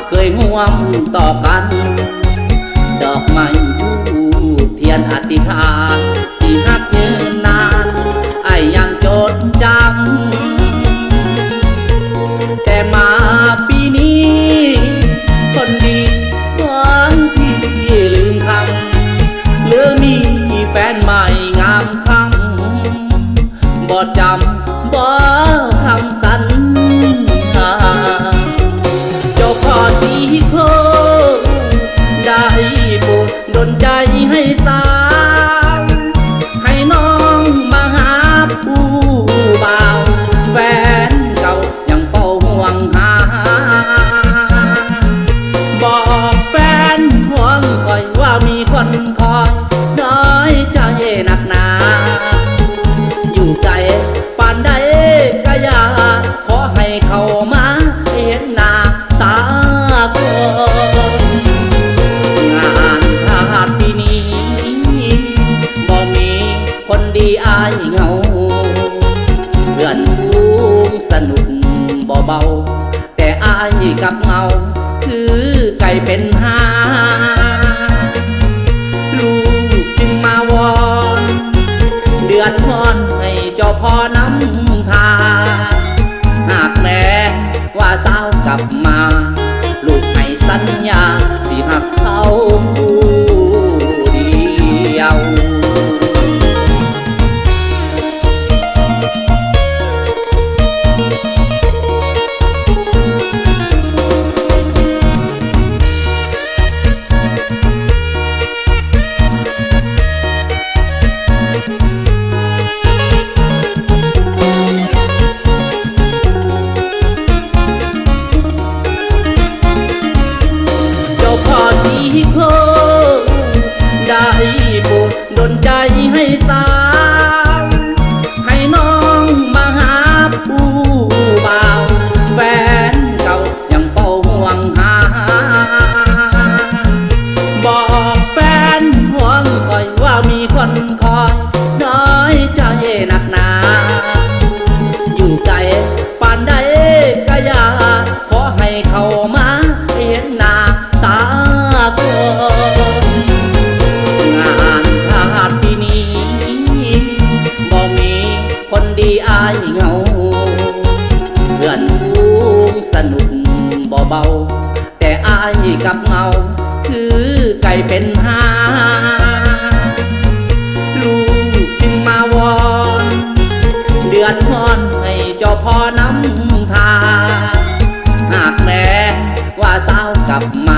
ເຄີຍຮ່ວມຕໍ່ກັນ ດອກໄມ້ທູບທຽນອະທິຖານ ຊິຮັກຍືນນານ ອ້າຍຍັງຈົດຈຳ. ແຕ່ມາປີນີ້ ຄົນດີຂອງພີ່ລືມຄຳ ຫຼືມີແຟນໃໝ່ງາມຄຳ ບໍ່ຈຳ ບໍ່ຄຳສັນຍາ ເຈົ້າພໍ່ສີໂຄດ ໄດ້ໂປດດົນໃຈໃຫ້ສາວ ໃຫ້ນ້ອງມາຫາຜູ້ບ່າວ ແຟນເກົ່າຍັງເຝົ້າຫ່ວງຫາ ບອກແຟນຂອງຂ້ອຍວ່າມີຄົນຄອຍ ນ້ອຍໃຈນັກໜາ ຢູ່ໄກປານໃດກະຢ່າ ຂໍໃຫ້ເຂົ້າມາເຫັນໜ້າສາກົນ. ງານທາດປີນີ້ ບໍ່ມີຄົນດີອ້າຍເຫງົາ ເພື່ອນຝູງສະໜຸກບໍ່ເບົາ ແຕ່ອ້າຍກັບເຫງົາຄືໄກ່ເປັນຫາ ລູກຈຶ່ງມາວອນ ເດືອດຮ້ອນໃຫ້ເຈົ້າພໍ່ນຳພາ ຫາກແມ້ວ່າສາວກັບມາ ລູກໃຫ້ສັນຍາ ຊິຮັກເຂົາຜູ້ດຽວ. ເຈົ້າພໍ່ສີໂຄດ ໄດ້ໂປດດົນໃຈໃຫ້ສາວ ໃຫ້ນ້ອງມາຫາຜູ້ບ່າວ ແຟນເກົ່າຍັງເຝົ້າຫ່ວງຫາ ບອກແຟນຂອງຂ້ອຍວ່າມີຄົນຄອຍ ນ້ອຍໃຈນັກໜາ ຢູ່ໄກປານໃດກະຢ່າ ຂໍໃຫ້ເຂົ້າມາເຫັນໜ້າສາກົນ. ງານທາດປີນີ້ ບໍ່ມີຄົນດີອ້າຍເຫງົາ ເພື່ອນຝູງສະໜຸກບໍ່ເບົາ ແຕ່ອ້າຍກັບເຫງົາ ຄືໄກ່ເປັນຫາ ລູກຈຶ່ງມາວອນ ເດືອດຮ້ອນໃຫ້ເຈົ້າພໍ່ນຳພາ ຫາກແມ້ວ່າສາວກັບມ